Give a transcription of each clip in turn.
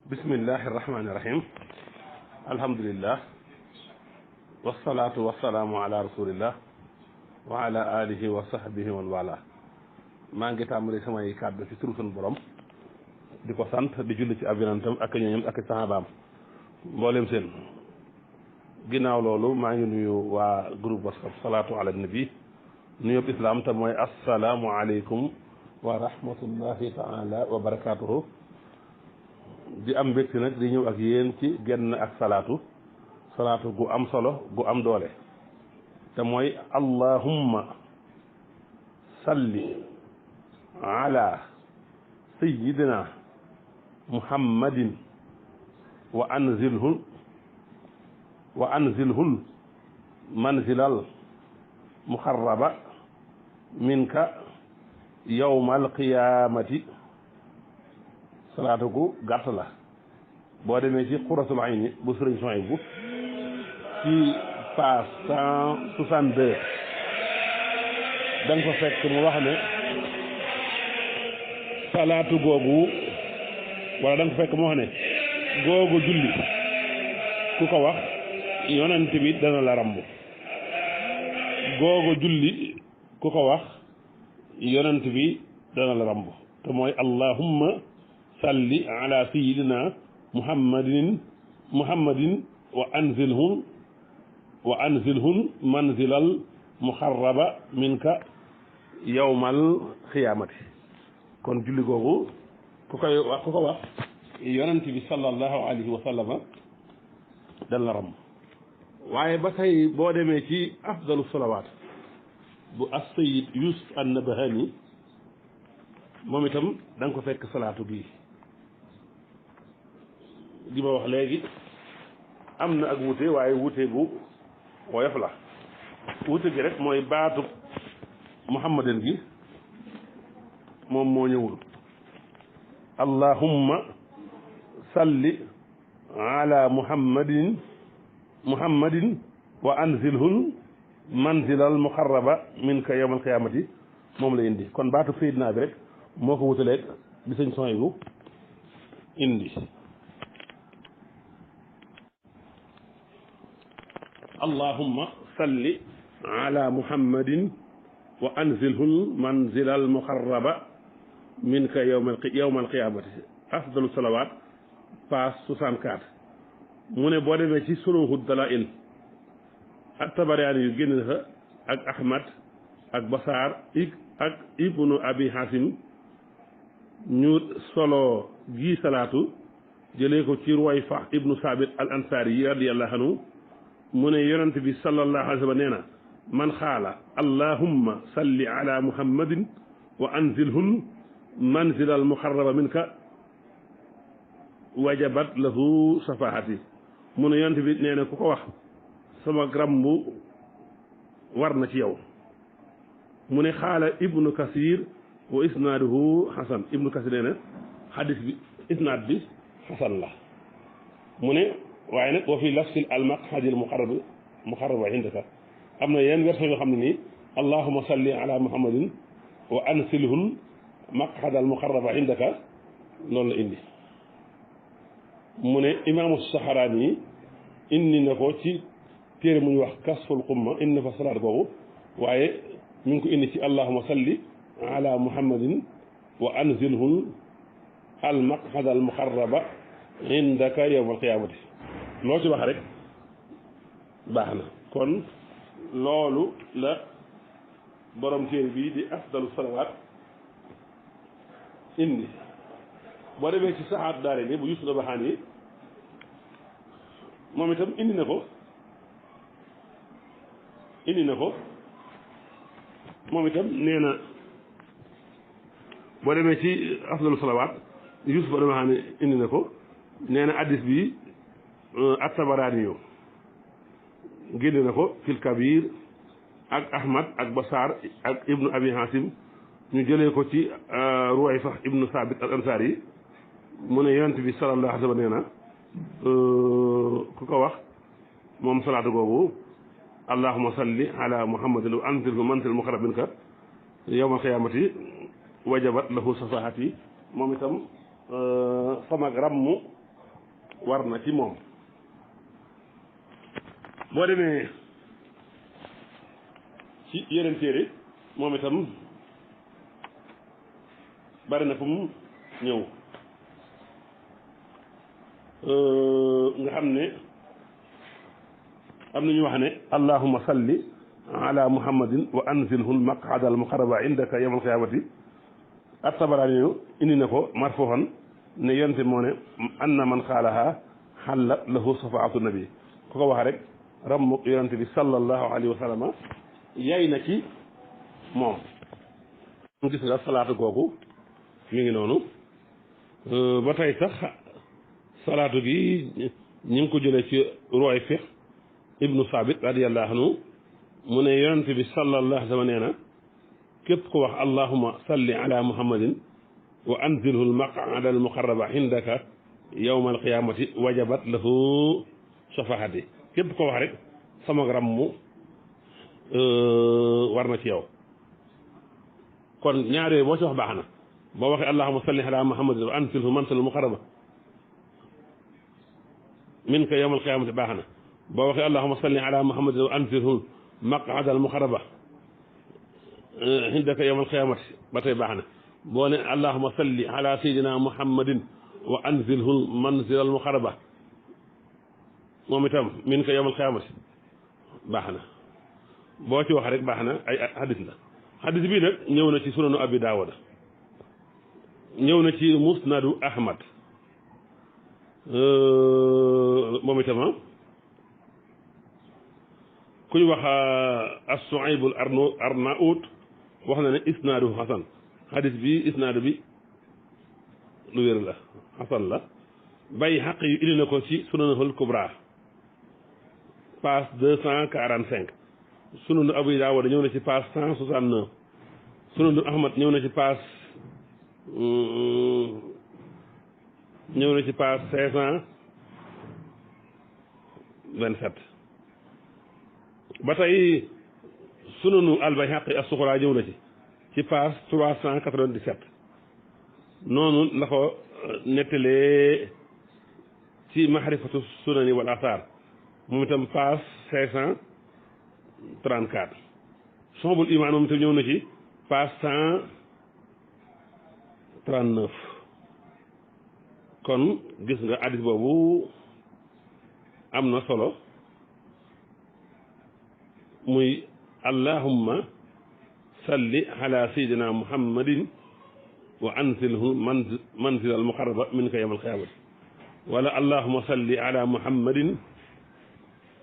bismillahi irrahmani irrahim alhamdulillah wasalaatu wasalaamu ala rasulillah wa ala alihi wa sahbihi wa wala maa ngi tàmbali samay kàddu ci turu sunu borom di ko sant di julli ci ab yonentam ak ñooñam ak sahabaam mboolem seen ginnaaw loolu maa ngi nuyu waa groupe WhatsApp salaatu ala nabi nuyób islam te mooy assalaamu aleykum wa rahmatullahi taala wa barakatuhu di am mbégte nag di ñëw ak yéen ci genn ak salaatu gu am solo gu am doole te mooy allahumma salli ala sayyidina muhammadin wa anzilhul manzilal muxarraba minka yawmal qiyaamati salaatu gu gàtt la boo demee ci xuratul ayni bu sëriñ Suhaybu ci page 162 da nga ko fekk mu wax ne salaatu googu wala da nga ko fekk mu wax ne googu julli ku ko wax yonent bi dana la rambu googu julli ku ko wax yonent bi dana la rambu te mooy allahumma salli ala sayyidina muhammadin wa anzilhun manzilal muxarraba minka yawmal xiyaamati kon julli googu ku ko wax yonent bi sallallahu alayhi wa sallama dal na ram waaye ba tey boo demee ci afdalu salawaat bu as-sayyid Yusuf an-Nabahani moom itam da nga ko fekk salaatu gi di ma wax léegi am na ak wuute waaye wuute gu woyof la wuute gi rek mooy baatu muhammadan gi moom moo ñëwul allahumma salli ala muhammadin wa anzilhul manzilal muxarraba minka yawmal qiyaamati moom la indi kon baatu sayyidina bi rek moo ko wutaleeg bi sëñ Suhaybu indi allahumma salli ala muhammadin wa anzilhul manzilal muxarraba minka yawmal qiyaamati afdalu salawaat page 64 mu ne boo demee ci suluhu dalaa'il ak Tabaraani yu génn fa ak Ahmad ak Basaar ak ibnu abi Hasim ñu solo gi salaatu jëlee ko ci Ruwayfa ibnu Saabit al ansaari yi radiyallahu anhu mu ne yonent bi sallallahu alayhi wa sallam nee na man xaala allahumma salli ala muhammadin wa anzilhul manzilal muxarraba minka wajabat lahu safaahati mu ne yonent bi nee na ku ko wax sama grambu war na ci yow mu ne xaala ibnu kasir wa isnaaduhu xasan ibnu kasir nee na xadis bi isnaad bi xasan la mu ne waaye nag wa fi lafsil al maqhadil muqarraba indaka am na yenn version yoo xam ne nii allahuma salli ala muhammadin wa ansilhul maqhadal muqarraba indaka loolu la indi mu ne imaamu Saxaraani indi na ko ci téere muy wax kasful xumma indi na fa salaat boobu waaye ñu ngi ko indi ci allahuma salli ala muhammadin wa anzilhul al maqhadal muqarraba indaka yawmal qiyaamati loo ci wax rek baax na kon loolu la borom téere bii di afdalu salawaat indi boo demee ci saxaat daare ni bu Yusuf Nabahani moom itam indi na ko moom itam nee na boo demee ci afdalu salawaat Yusuf Nabahani indi na ko nee na addis bi at-Tabaraani yu génne na ko fil Kabir ak Ahmad ak Basaar ak ibnu abi Hasim ñu jëlee ko ci Ruwayfa ibnu Saabit al Ansaari mu ne yonent bi sallallahu alayhi wa sallam nee na ku ko wax moom salaatu googu allahumma salli ala muhammadin wa anzilhu manzilal muqarrab minka yawmal qiyaamati wajabat lahu safaahati moom itam sama rammu war na ci moom boo demee ci yeneen téere moom itam bari na fu mu ñëw nga xam ne am nañu wax ne allahumma salli ala muhammadin wa anzilhu al-maq'ada al-muqarraba indaka yawm al-qiyamati at-Tabarani indi na ko marfuhan ne yonte moo ne anna man xaalaha xalla lahu safaatu nabi ku ko wax rek rammu yonente bi sallallahu alayhi wa sallam yay na ci moom gis nga salaatu googu mi ngi noonu ba tey sax salaatu gi ñu ngi ko jëlee ci Ruwayfi ibnu Saabit radiyallahu anhu mu ne yonente bi sallallahu alayhi wa sallam nee na képp ko wax allahumma salli ala muhammadin wa anzilhu al-maq'ada al-muqarraba indaka yawma al-qiyamati wajabat lahu shafaati képp ko wax rek sama rammu war na ci yow kon ñaar yooyu boo ci wax baax na boo waxee allahumma salli ala muhammadin wa anzilhu manzil al-muqarraba minka yawma al-qiyamati baax na boo waxee allahumma salli ala muhammadin wa anzilhu maq'ada al-muqarraba indaka yawma al-qiyamati ba tey baax na boo ne allahumma salli ala sayyidina muhammadin wa anzilhu manzil al-muqarraba moom itam minka yawma al-qiyamati baax na boo ci wax rek baax na ay hadis la hadis bii nag ñëw na ci sunanu abi daawuda ñëw na ci musnadu ahmad moom itam ku ñu wax as-Su'aybul Arnaout wax na ne isnaadu xasan hadis bi isnaadu bi lu wér la xasan la bay xaq yu indi na ko ci sunanul kubra page 245 sunanu Abu Daawud ñëw na ci page 169 sunanu Ahmad ñëw na ci page 527 ba tey sunanu al-Bayhaqi as-Sughra ñëw na ci page 397 noonu la ko nettalee ci mahrifatu sunani wal athar moom itam page 534 Shu'abul Iman moom itam ñëw na ci page 139 kon gis nga hadis boobu am na solo muy allahumma salli ala sayyidina muhammadin wa anzilhu manzil al-muqarraba minka yawm al-qiyamati wala allahumma salli ala muhammadin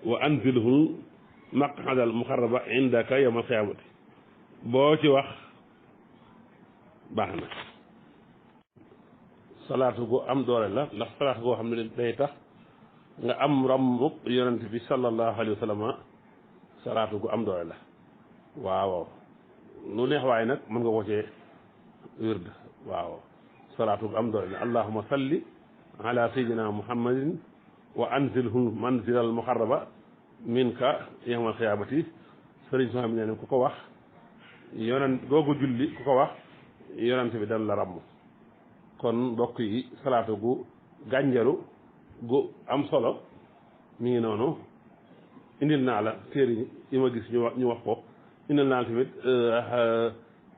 wa anzilhu maq'ada al-muqarraba indaka yawm al-qiyamati boo ci wax baax na salaatu gu am doole la ndax salaatu goo xam ne day tax nga am rammu yonent bi sallallahu alayhi wa sallam salaatu gu am doole la waaw lu neex waaye nag mën nga ko cee wird waaw salaatu gu am doole la allahumma salli ala sayyidina muhammadin wa anzilhu manzil al muqarraba minka yawmal qiyaamati sëriñ soo xam ne ku ko wax yonent googu julli ku ko wax yonent bi dal la ramm kon mbokk yi salaatu gu gànjaru gu am solo mi ngi noonu indil naa la téere yi ma gis ñu wax ko indil naa la tamit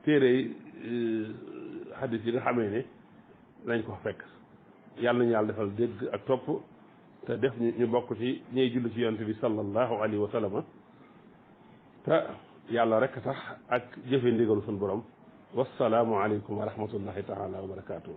téere yi hadis yi nga xamee ne lañ ko fekk yàlla nañu yàlla defal dégg ak topp te def ñu bokk ci ñiy julli ci yonent bi sallallahu alayhi wa sallam te yàlla rek tax ak jëfe ndigalu suñu borom wassalaamu aleykum wa rahmatullahi taala wa barakaatu.